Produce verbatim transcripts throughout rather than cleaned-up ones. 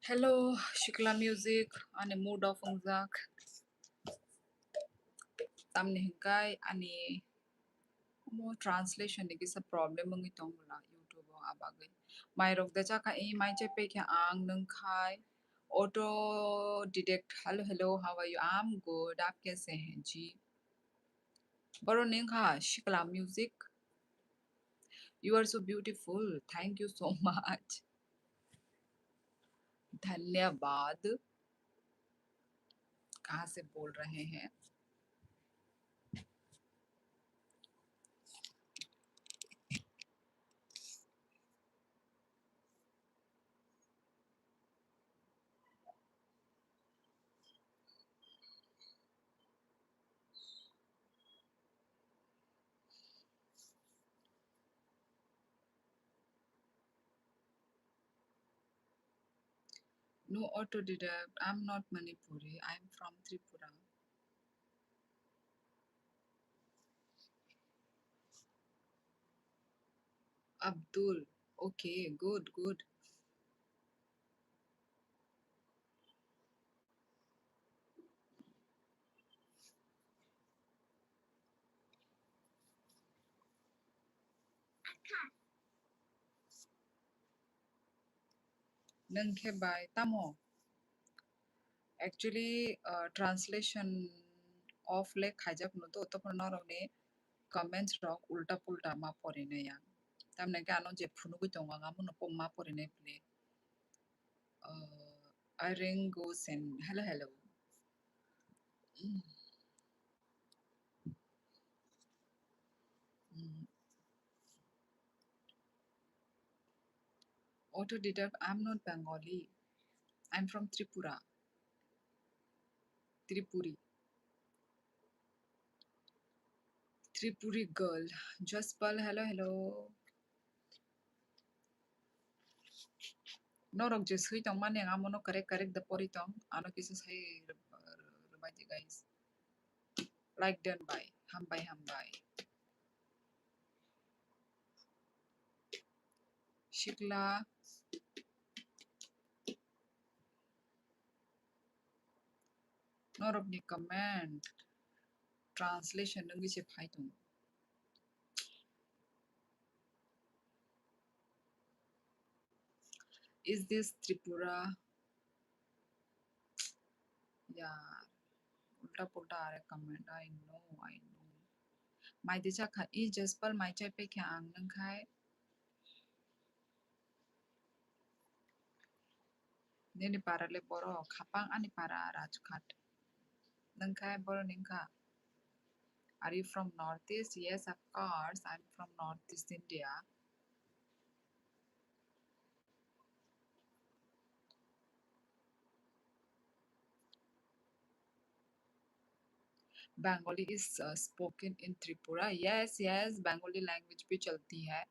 Hello, Shikla Music, ani mood off wngjak. Tamni hwnkhe ani omo translation ni kisa problem wngwi tong bwla YouTube o, abagwi. Mairok de chakha, i mai chai paikha ang nwng khai. Auto detect, hello, hello, how are you? I'm good, aap kaise hain ji? Boro nwng kha Shikla Music. You are so beautiful. Thank you so much. धन्यवाद। कहाँ से बोल रहे हैं? No autodidact. I'm not Manipuri. I'm from Tripura. Abdul. Okay, good, good. Nwng khe bai tamo? Actually, uh, translation off le khaijak no do, topor norok ni comments rok ulta pulta ma porinai ang. Tamni hwnkhe ano je phunugwi tongo ang, amo no ma porinai bwle. Uh, Arengo Sen, hello, hello. Mm. Mm. Autodidact, I'm not Bengali. I'm from Tripura. Tripuri. Tripuri girl. Jaspal, hello, hello. Norok je swi tongmani ang amono correct correct da pori tong. Ano kisa sai rwbai di, guys. Like done bai. Hambai, hambai. Shikla. Norokni comment translation wngwi se phai tongo. Is this Tripura? Yaar, ulta pulta are comment. I know, I know. Mai de chakha, i Jaspal mai chai paikha ang nwng khai. Nini para le boro, khapang ani para Rajghat. Nwng khai boro nwng kha. Are you from Northeast? Yes, of course, I'm from Northeast India. Bengali is, uh, spoken in Tripura. Yes, yes, Bengali language bhi chalti hai.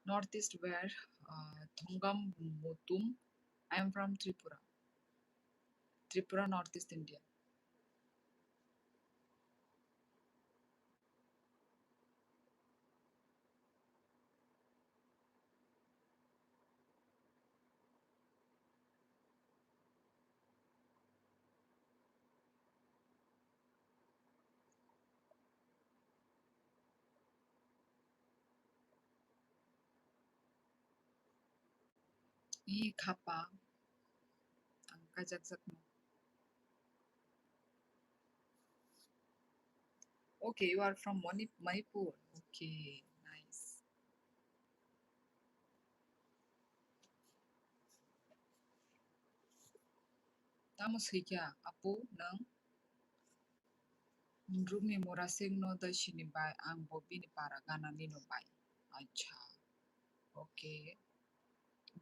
Northeast where? Uh, Thongam Mutum. I am from Tripura. Tripura, Northeast India. I khapang ang kajakjakno. Okay, you are from Mani-, Manipur. Okay, nice. Tamo swikha, apu, nwng? Rumi Murasing no da sini bai, ang bo bini para gana nino bai. Acha. Okay.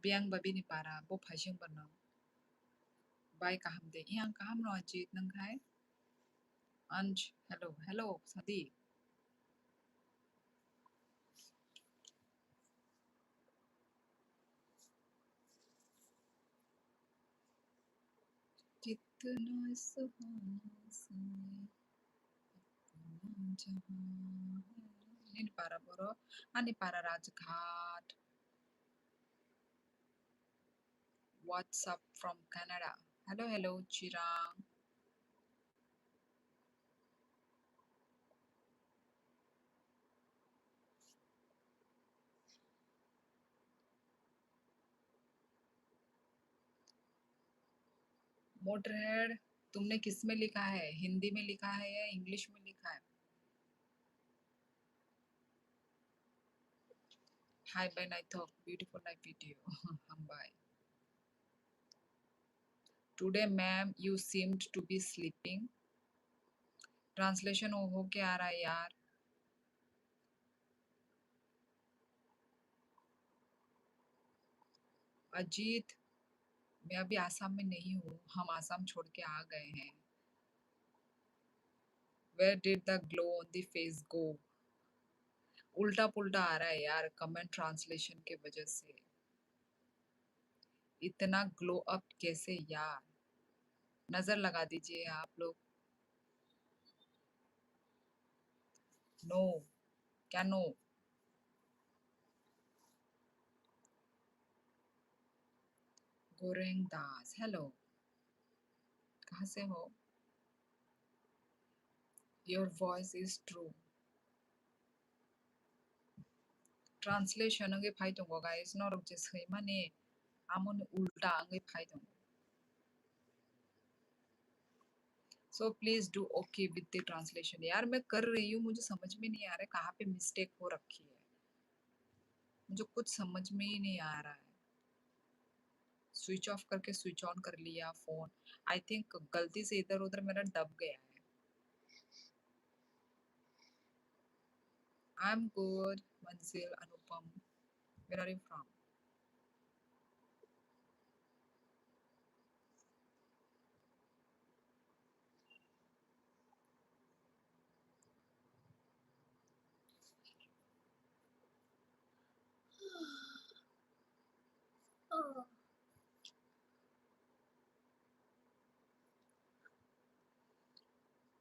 Biang ba bini para, bo phaising ba no. Bai kaham de. Yang kaham no Ajit nwng khai? Anj, hello, hello, Sadi. इतना सुहाना समय, इतना जहां है। Nini para borok, ani para Rajghat. What's up from Canada? Hello, hello, Chirang. Motorhead, तुमने किस में लिखा है? हिंदी में लिखा है या इंग्लिश में लिखा है? Hi, bye, Naithok. Beautiful night video. Hambai. Today, ma'am, you seemed to be sleeping. Translation हो क्या आ रहा है यार? अजीत, मैं अभी आसाम में नहीं हूँ, हम आसाम छोड़ के आ गए हैं। Where did the glow on the face go? उल्टा पुल्टा आ रहा है यार कमेंट ट्रांसलेशन के वजह से। इतना ग्लो अप कैसे यार? नजर लगा दीजिए आप लोग। नो, क्या नो? गोरेंग दास, हेलो, कहाँ से हो? Your voice is true. Translation wngwi phai tongo, guys. Norok je swimani amoni ulta wngwi phai tongo. So please do okay with the translation. यार, मैं कर रही हूँ, मुझे समझ में नहीं आ रहा है कहाँ पे मिस्टेक हो रखी है, मुझे कुछ समझ में ही नहीं आ रहा है। स्विच ऑफ करके स्विच ऑन कर लिया फोन। आई थिंक गलती से इधर उधर मेरा दब गया है। I'm good, Manzil Anupam. Where are you from?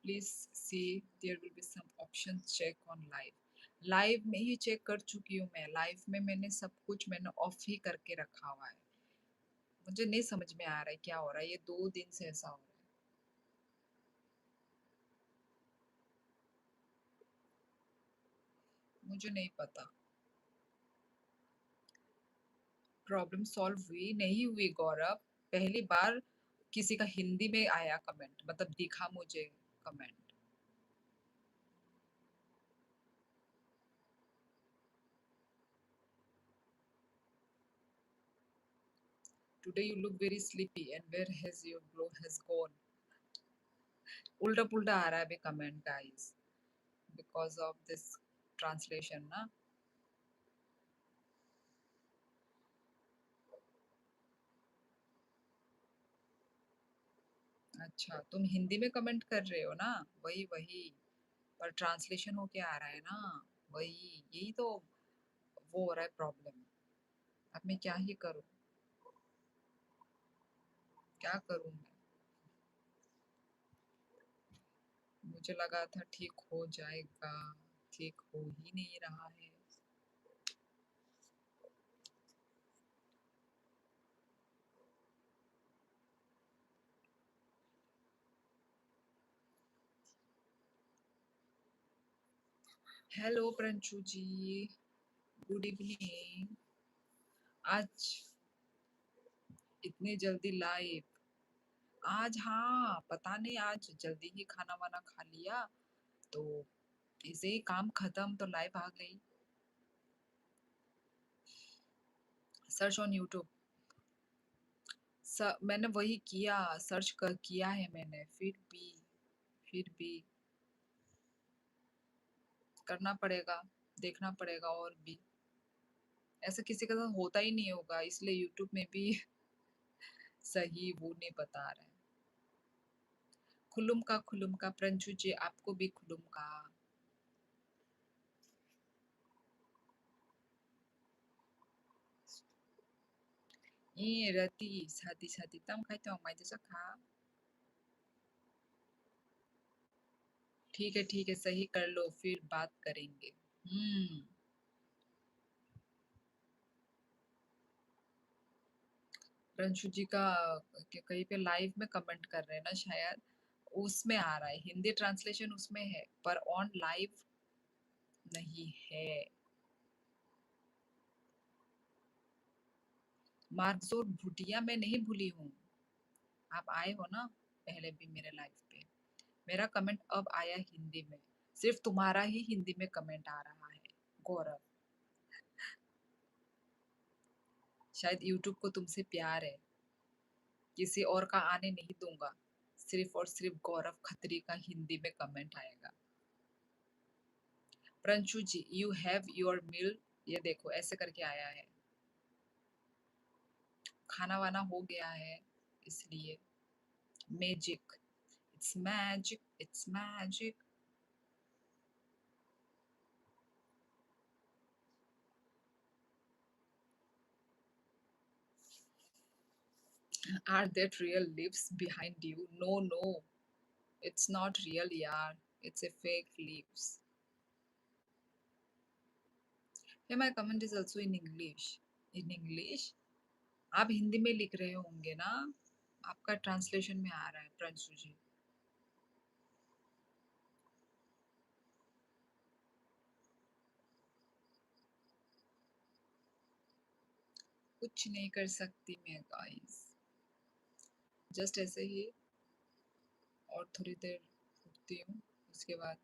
Please see, there will be some options, check on live. Live में ही चेक कर चुकी हूँ मैं। लाइव में मैंने सब कुछ, मैंने ऑफ ही करके रखा हुआ है। मुझे नहीं समझ में आ रहा है क्या हो रहा है, ये दो दिन से ऐसा हो रहा है। मुझे नहीं पता। प्रॉब्लम सॉल्व हुई? नहीं हुई गौरव। पहली बार किसी का हिंदी में आया कमेंट, मतलब दिखा मुझे comment. Today you look very sleepy and where has your glow has gone? उल्टा पुल्टा आ रहा है अभी comment, guys, because of this translation ना। अच्छा, तुम हिंदी में कमेंट कर रहे हो ना, वही वही, पर ट्रांसलेशन होके आ रहा है ना, वही, यही तो वो हो रहा है प्रॉब्लम। अब मैं क्या ही करूँ, क्या करूँ मैं? मुझे लगा था ठीक हो जाएगा, ठीक हो ही नहीं रहा है। हेलो प्रंशु जी, गुड इवनिंग। आज इतनी जल्दी लाइव? आज, हाँ, पता नहीं, आज जल्दी ही खाना वाना खा लिया, तो ऐसे ही काम खत्म तो लाइव आ गई। Search on YouTube. स-, मैंने वही किया, सर्च कर, किया है मैंने, फिर भी, फिर भी करना पड़ेगा, देखना पड़ेगा और भी। ऐसा किसी के साथ होता ही नहीं होगा, इसलिए यूट्यूब में भी सही वो नहीं बता रहे हैं। खुलुमका, खुलुमका, प्रंशु जी, आपको भी खुलुमका। Ih, rati, sati, sati, tam khai tong mai jesa kha. ठीक है, ठीक है, सही कर लो, फिर बात करेंगे। हम्म। रंशु जी का क-, कहीं पे लाइव में कमेंट कर रहे हैं ना शायद, उसमें आ रहा है, हिंदी ट्रांसलेशन उसमें है, पर ऑन लाइव नहीं है। मार्कजोर भुटिया मैं नहीं भूली हूँ, आप आए हो ना पहले भी मेरे लाइव पे। मेरा कमेंट अब आया हिंदी में, सिर्फ तुम्हारा ही हिंदी में कमेंट आ रहा है गौरव। शायद YouTube को तुमसे प्यार है, किसी और का आने नहीं दूंगा, सिर्फ और सिर्फ गौरव खत्री का हिंदी में कमेंट आएगा। प्रंशु जी, you have your meal, ये देखो ऐसे करके आया है, खाना वाना हो गया है इसलिए। Magic, it's magic, it's magic. Are that real lips behind you? No, no, it's not real, yaar. It's a fake lips. Hey, my comment is also in English. In English? आप हिंदी में लिख रहे होंगे ना, आपका ट्रांसलेशन में आ रहा है, प्रंशु जी। कुछ नहीं कर सकती मैं, गाइस, जस्ट ऐसे ही। और थोड़ी देर रुकती हूँ, उसके बाद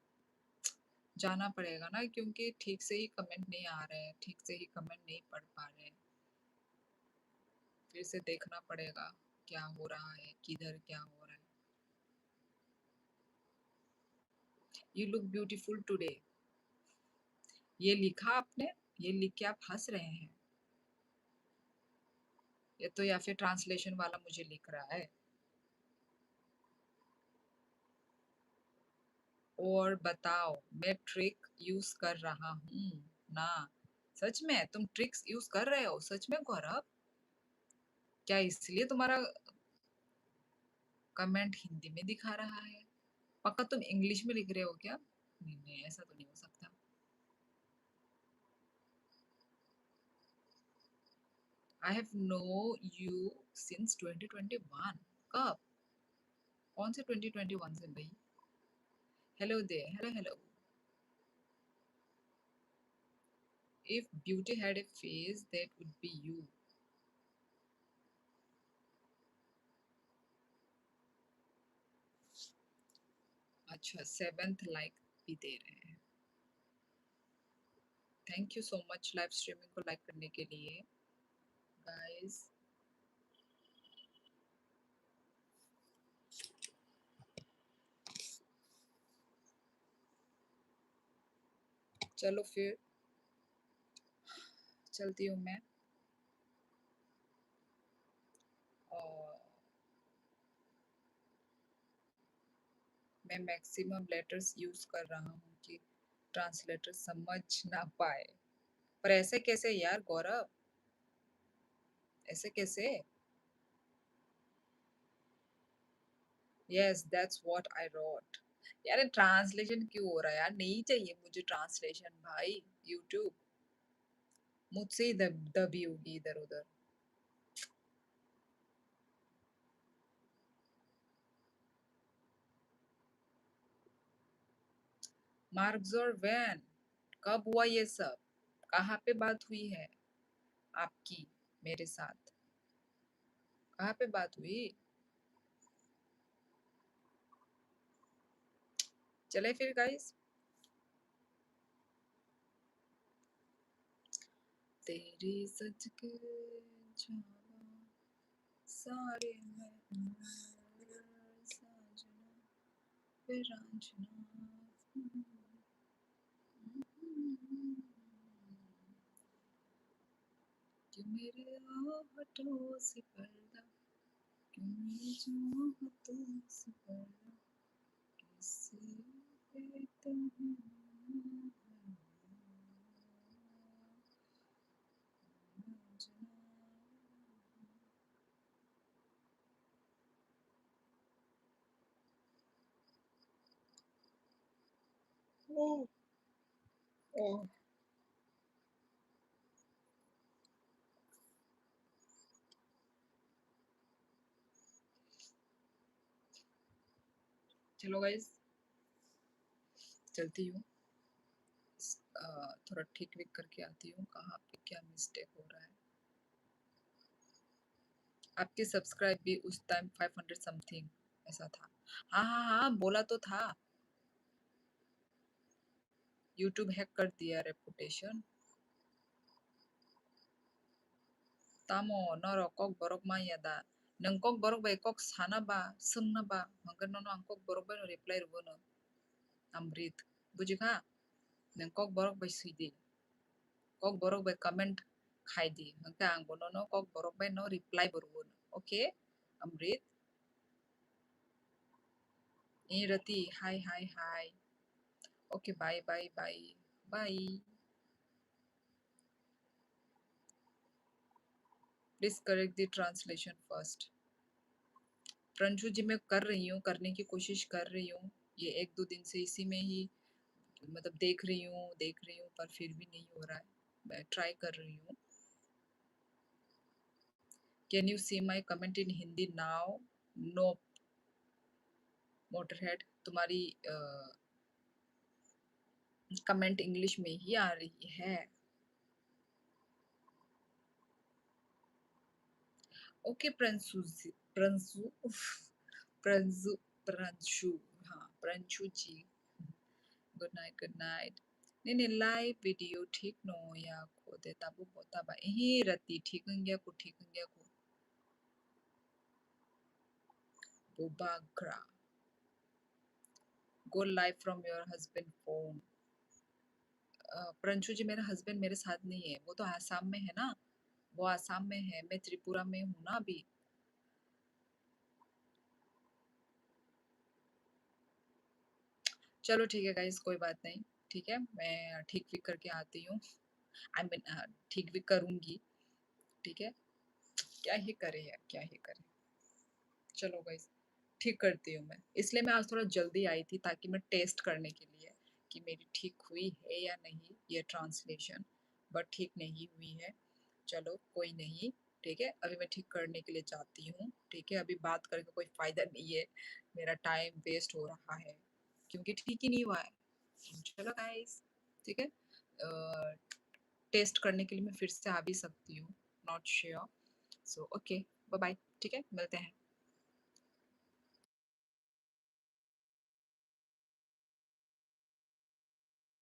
जाना पड़ेगा ना, क्योंकि ठीक से ही कमेंट नहीं आ रहे हैं, ठीक से ही कमेंट नहीं पढ़ पा रहे हैं। फिर से देखना पड़ेगा क्या हो रहा है, किधर क्या हो रहा है। You look beautiful today, ये लिखा आपने, ये लिख के आप हंस रहे हैं। ये तो या फिर ट्रांसलेशन वाला मुझे लिख रहा है। और बताओ, मैं ट्रिक यूज कर रहा हूँ ना। सच में तुम ट्रिक्स यूज कर रहे हो सच में, गौरव? क्या इसलिए तुम्हारा कमेंट हिंदी में दिखा रहा है? पक्का तुम इंग्लिश में लिख रहे हो क्या? नहीं, नहीं, ऐसा तो नहीं हो सकता। I have know you since twenty twenty one। कब? कौन से ट्वेंटी ट्वेंटी वन से भाई? Hello there, hello, hello। If beauty had a face, that would be you। अच्छा, सेवेंथ लाइक भी दे रहे हैं। Thank you so much live streaming को लाइक करने के लिए, गाइस। चलो फिर चलती हूँ मैं। और मैं मैक्सिमम लेटर्स यूज कर रहा हूँ कि ट्रांसलेटर समझ ना पाए। पर ऐसे कैसे यार गौरव, ऐसे कैसे? Yes, that's what I wrote। यार, ट्रांसलेशन क्यों हो रहा है यार? नहीं चाहिए मुझे ट्रांसलेशन भाई। YouTube, मुझसे ही दब-, दबी होगी इधर उधर। मार्गजोर वैन, कब हुआ ये सब? कहाँ पे बात हुई है आपकी मेरे साथ? कहाँ पे बात हुई? चले फिर गाइस। तेरी सच के जावा सारे मैं साजना पे रांझना। क्यों मेरे आहटों से पर्दा, क्यों मेरी चाहतों से पर्दा, कैसे बेतहाशा Oh. Oh. चलो गाइस, चलती हूँ। अ, थोड़ा ठीक विक करके आती हूँ, कहाँ पे क्या मिस्टेक हो रहा है। आपके सब्सक्राइब भी उस टाइम फ़ाइव हंड्रेड समथिंग ऐसा था। हाँ, हाँ, हाँ, बोला तो था। YouTube hack कर दिया reputation। Tamo norok Kokborok manya da? Nwng Kokborok bai kok sana ba, swngna ba, hwnkhe nono ang Kokborok bai no reply rwno. Amrit, bujikha? Nwng Kokborok bai swidi. Kokborok bai comment khaidi. Hwnkhe ang bo nono Kokborok bai no reply bo rwno. Okay? Amrit. Eh, Rati, hi, hi, hi. Okay, bye, bye, bye, bye. Please correct the translation first. प्रंशु जी, मैं कर रही हूँ, करने की कोशिश कर रही हूँ। ये एक दो दिन से इसी में ही, मतलब, देख रही हूँ, देख रही हूँ, पर फिर भी नहीं हो रहा है। मैं ट्राई कर रही हूँ। Can you see my comment in Hindi now? Nope. Motorhead, तुम्हारी, अ, comment English में ही आ रही है। Okay, प्रंशु जी, प्रंशु, उफ, प्रंशु, प्रंशु, हाँ, प्रंशु जी। Good night, good night. Nini live video thik no ya kho de, tabuk bo taba. Ehe, Rati, thik wngya kho, thik wngya kho. Bubagra. Go live from your husband phone. अ, प्रंशु जी, मेरा हस्बैंड मेरे साथ नहीं है, वो तो आसाम में है ना, वो आसाम में है, मैं त्रिपुरा में हूँ ना अभी। चलो ठीक है गाइस, कोई बात नहीं, ठीक है, मैं ठीक विक करके आती हूँ, आई मीन, अ, ठीक विक करूँगी, ठीक है। क्या ही करे यार, क्या ही करे। चलो गाइस, ठीक करती हूँ मैं, इसलिए मैं आज थोड़ा जल्दी आई थी ताकि मैं टेस्ट करने के लिए कि मेरी ठीक हुई है या नहीं ये ट्रांसलेशन, बट ठीक नहीं हुई है। चलो कोई नहीं, ठीक है, अभी मैं ठीक करने के लिए जाती हूँ, ठीक है। अभी बात करके कोई फायदा नहीं है, मेरा टाइम वेस्ट हो रहा है क्योंकि ठीक ही नहीं हुआ है। चलो गाइस, ठीक है, अ, टेस्ट करने के लिए मैं फिर से आ भी सकती हूँ, not sure। So okay, bye bye, ठीक है, मिलते हैं।